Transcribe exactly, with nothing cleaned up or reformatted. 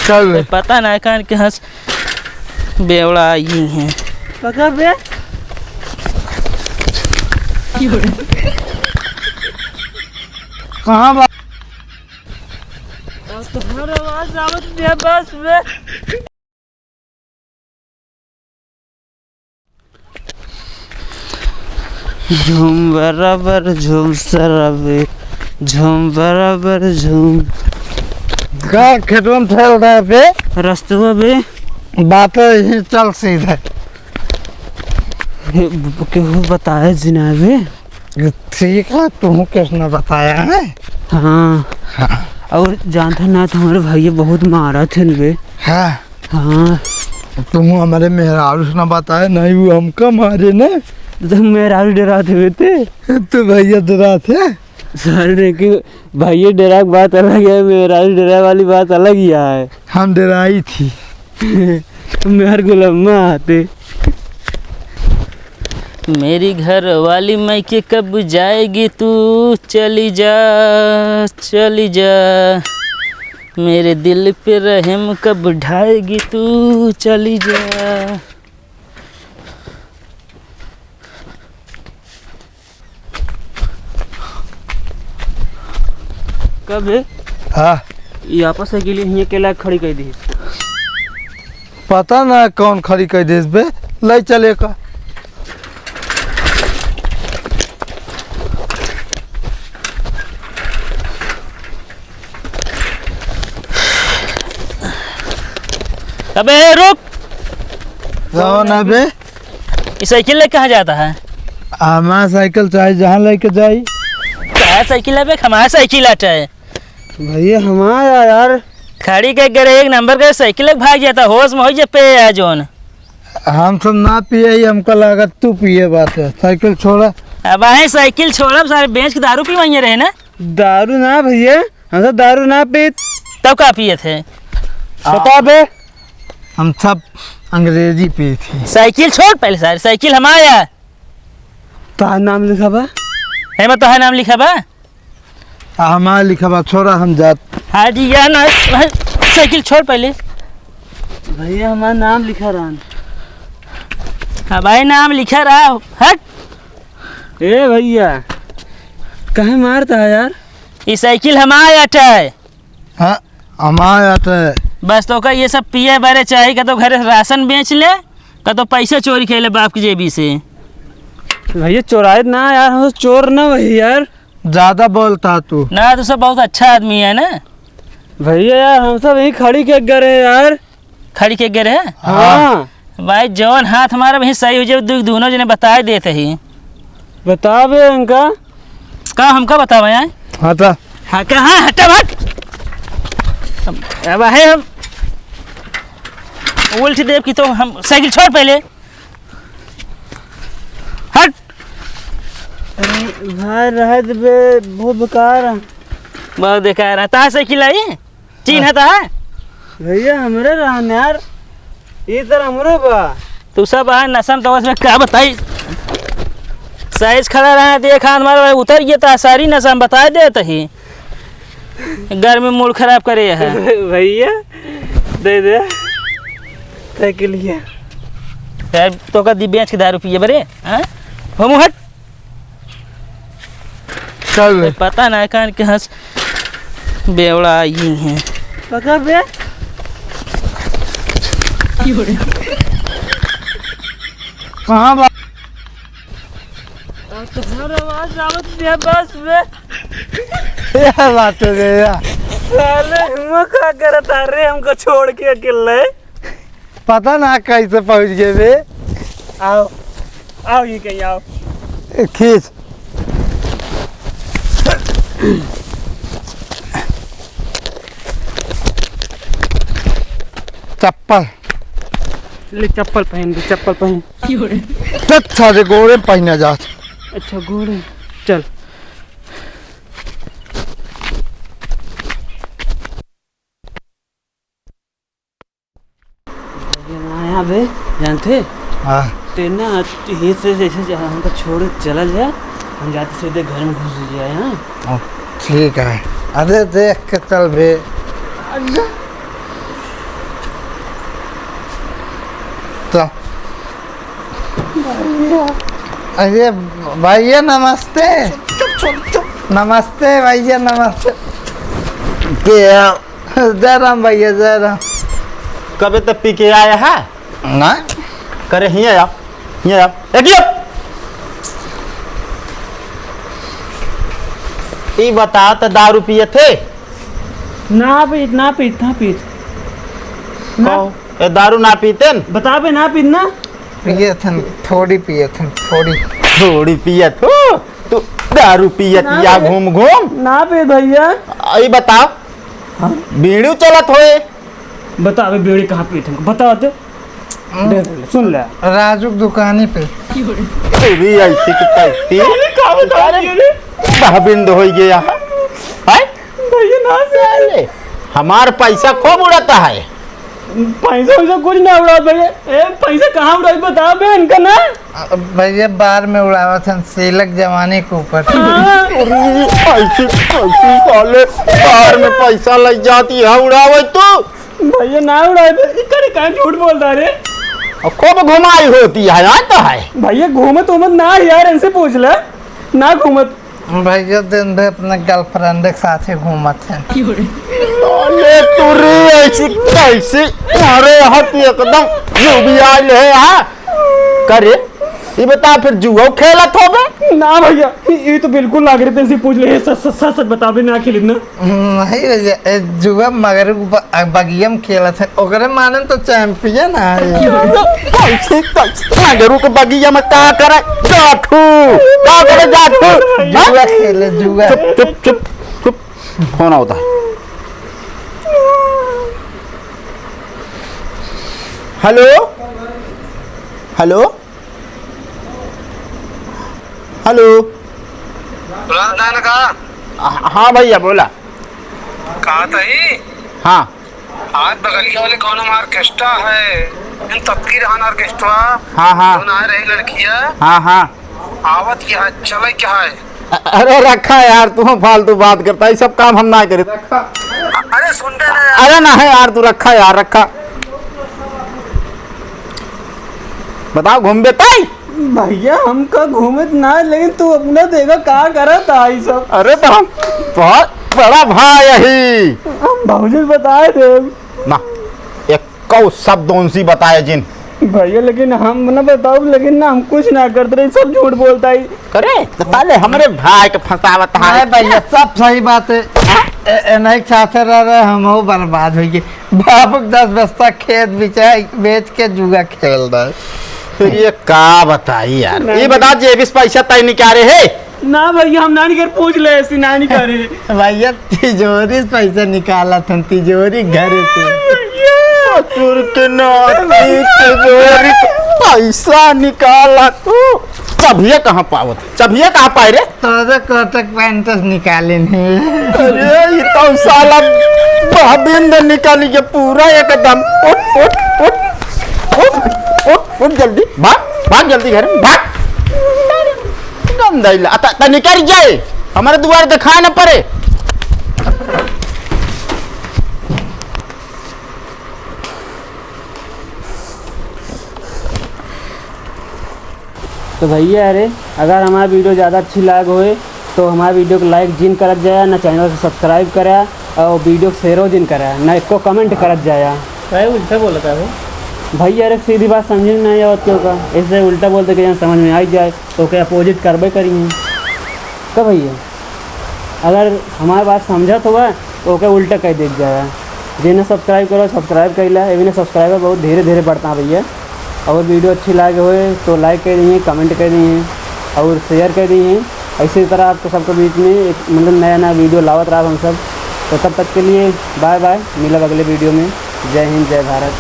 चल। पता ना कान के हंस बेवड़ा आई है। पकड़ बे। कहाँ बा? अब तो हर आवाज आवत बे बस में। झूम बराबर झूम सराबे, झूम बराबर झूम। का खेतवा में फैल रहा है बे? रस्तवा बे। बात यही चल सीधे। हे, ब-, केहू बताए जिनाबे। ठीक है, तू कैसे ना बताया है? हाँ। हाँ। और जानता ना तो हमारे भाई बहुत मारा थे बे। हाँ। हाँ। तुम हमारे मेहरारू से ना बताए, नहीं वो हमका मारे ना। तो मेहरारू डरात हुए थे। तो भैया डरात है। सर ने कि भैया डरा की बात अलग है, मेहरारू डरा वाली बात अलग ही है। हम डराई थी। मेहर गुलाम आते। मेरी घर वाली मायके कब जाएगी तू, चली जा, चली जा। मेरे दिल पे रहम कब ढाएगी तू, चली जा। कब है? हाँ। ये आपस साइकिल हियाँ के लायक खड़ी कर दी। पता ना कौन खड़ी कर देस बे, ले चले का। अबे रुक। कौन है बे? ये साइकिल लेके कहाँ जाता है? हमारा साइकिल चाहे जहाँ लेके जाई। क्या साइकिल है बे? हमारा साइकिल आता है। भैया हमारा यार। खड़ी के गरे एक नंबर का साइकिल लेके भाग जाता, होश में हो जे पे है जोन। हम सब ना पिए ही, हमको लागत तू पिए बात है। साइकिल छोड़ा। अब आए साइकिल छोड़ब, सारे बेच के दारू पीवाइए रहे ना। दारू ना भैया, हम सब दारू ना पीत। तब का पिए थे? बता बे। हम सब अंग्रेजी पिए थे। साइकिल छोड़ पहले सारे, साइकिल हमारा। तोहार नाम लिखा बा? है मैं तोहार नाम लिखा बा? आ, हमार लिखा बा, छोड़ा हम जात। हाँ जी, या ना, साइकिल छोड़ पहले। भैया, हमार नाम लिखा रहन। हाँ भाई, नाम लिखा रहा, हट। ए भैया, काहे मारता है यार? ई साइकिल हमार अटे। हाँ, हमार अटे। बस तोका ये सब पिए बरे चाही, का तो घरे से राशन बेच ले, का तो पैसा चोरी कर ले बाप की जेबी से। भैया चोराए ना यार, हम तो चोर ना वही यार। ज्यादा बोलता तू। ना, तू सब बहुत अच्छा आदमी है ना। भैया यार, हम सब यहीं खड़ी के गए रहे यार। खड़ी के गए रहे? हाँ। भाई, जौन हाथ हमारा वहीं सही हो जाए, दू-, दोनों जने बताए देते ही। बता बे इनका। का हमका बतावे हैं? हाँ तो। हाँ, कहाँ? हटा भाग। अब, अब है हम उल्ट देव की तो हम साइकिल छोड़ पहले। हट। अरे भाई, रहे दे बे, बहुत बेकार है। बहुत बेकार है। तार साइकिल आई? चिन्ह हाँ। है तार? भैया, हमरे रहन यार। ये तर हमरो बा। तू सब आ नशा में तो उसमें का बताई? साइज खड़ा रहा, देख हाथ मार भाई, उतर गया था सारी नशा में, बता देत ही। घर में मूड खराब करे है। भैया, दे दे। साइकिल लिया। यार, तो का दी बेच के दारू पिए बरे? हाँ? हो मुँह हट। चल। पता ना कान के हंस बेवड़ा आई है। पकड़ बे। कहाँ बा? अब तो हर आवाज आवत बे बस में। क्या बात हो गई यार? साले, हम का करत आ रे, हमको छोड़ के अकेले? पता ना कैसे पहुँच गए बे। आओ, आओ, ये कहीं आओ। ए, खींच। चप्पल। ले, चप्पल पहन ले, चप्पल पहन। तब सारे गोड़े में पहना जात। अच्छा, गोड़े। चल। यहाँ बे, जानते? हाँ। ते ना, ये से जैसे जा-, हमको छोड़ चला जा, हम जाते सीधे घर में घुस जाए, हाँ? हाँ, ठीक है। अरे देख के चल बे। अड्डा। तो भैया, अरे भैया नमस्ते। चुप, चुप, चुप। नमस्ते भैया, नमस्ते। के? जय राम भैया, जय राम। कबे तक पी के आया है? ना। करे, हियाँ आओ, हियाँ आओ। एक ये। ई बता, त दारू पिए थे? ना पीत, ना पीत, ना पीत। ना। कहो, ए दारू ना पीते न? बता बे, ना पीत ना? पिए थन, थोड़ी पिए थन, थोड़ी। थोड़ी पिए थो? तू दारू पिए ना या बे। घूम घूम? ना बे भैया। ई बताओ, हाँ? बीड़ी चलत होए? बता बे, बीड़ी कहाँ पीत हमको? बता दे। हम्म। दे दे, सुन ले। राजू की दुकानी पे। तेरी ऐसी की तैसी। अरे, का बता दिए रे? बहबिंद हो गया। हैं? भैया, ना से साले, हमार पैसा खूब उड़ाता है। पैसा वैसा कुछ ना उड़ात भैया। ए, पैसा कहाँ उड़ाई, बता बे इनका ना। अ, भैया, बार में उड़ावत हन, सिलक जवानी के ऊपर। हाँ। अरे, ऐसी, ऐसी साले, बार में पैसा लग जाती है, उड़ावे तू। भैया, ना उड़ाए बे। ई करे, काहे झूठ बोलता रे? अब खूब घुमाई होती है, यहाँ तो है। भैया, घूमत उमत ना है यार, इनसे पूछ ले। ना घूमत। भैया, दिन भर अपने girlfriend के साथ ही घूमत हैं। अरे तू रे, ऐसी कैसी? अरे, यहाँ तू एकदम जुबियाल है, हाँ? करे, ई बता, फिर जुआ खेलत होबे? ना भैया, ई, ई तो बिल्कुल ना करे, तेरे से पूछ ले, सच, सच, सच, सच बता बे, ना खेलित ना। नहीं भैया, ए, जुआ मगरू ब-, बगिया में खेलत है, ओकरे माने तो champion है। कैसे, कैसे मगरू के बगिया में का करे जाठू? का करे जाठू? जुआ हाँ? खेले, जुआ। चुप, चुप, चुप, चुप। फोन आवता है। हेलो, हेलो, हेलो। प्रधान का? हाँ भैया, बोला। कहा तही? हाँ। आज बगलिया वाले गाँव में orchestra है, इन तपकी रहन orchestra। हाँ, हाँ। जौन आए रही लड़किया। हाँ, हाँ। आवत क्या है, चले क्या है? अ-, अरे रखा यार, तू फालतू बात करता है, ये सब काम हम ना करे। अरे सुन बे ना यार। अरे ना है यार, तू रखा यार, रखा। बताओ, घूमबे ताई? भैया, हमका घूमत ना है, लेकिन तू अपना देखा का करत है ये सब। अरे तो हम बहुत बड़ा भाई यही। हम भौजी बताए दे। ना, एक कौ शब्द उनसी बताए जिन। भैया, लेकिन हम ना बताओ, लेकिन ना हम कुछ ना करते रहे, सब झूठ बोलता है। करे, तो साले हमरे भाई के फंसावत है। नहीं भैया, सब सही बात है। हाँ? ए, ए, नहीं साथे रह रहे, हम हो बर्बाद हो गए। बाबू के दस बस्ता खेत बिचाए, बेच के जुआ खेल रहा है। फिर ये का बताई यार? नहीं। ये बता, जेबिस पैसा तय निकाले है? ना भैया, हम नानी घर पूछ ले, ऐसी नानी करे। भैया, तिजोरी से पैसा निकालत हन, तिजोरी घरे से। भैया। ससुर के नाती, तिजोरी से पैसा निकाला तू। चबिया कहाँ पावत? चबिया कहाँ पाए रे? तोरे कोटक पैंट से निकाले नहीं। अरे, ये तो साला बहबिंद निकाली के पूरा एकदम। उठ, उठ, उठ, उठ, उठ, उठ जल्दी, भाग, भाग जल्दी घर में, भाग। गंदा इला-, त, त निकल जाए, हमारे दुआर दिखाए न पड़े। तो भैया, अरे, अगर हमार video ज़्यादा अच्छी लाग होए, तो हमार video को like जिन करत जाया, ना channel को subscribe करा, और video को share जिन करा, ना एको comment करत जाया। भाई, उल्टा बोलता है वो। भैया, अरे, सीधी बात समझ में नहीं आवत क्यों का, इससे उल्टा बोलते कि जन समझ में आई जाए, तो क्या opposite करबे करी हैं। का भैया? अगर हमार बात समझत हुआ, तो ओके उल्टा कह देत जाए। जिन्हें subscribe करो, subscribe कर ला। ये बिना subscriber बहुत धीरे धीरे बढ़ता है भैया। और video अच्छी लागे होए, तो like कर दीजिए, comment कर दीजिए और share कर दीजिए। इसी तरह आपको सबके बीच में एक, मतलब, नया नया video लावत रहा हम सब। तो तब तक के लिए bye bye, मिलब अगले video में। जय हिंद, जय भारत।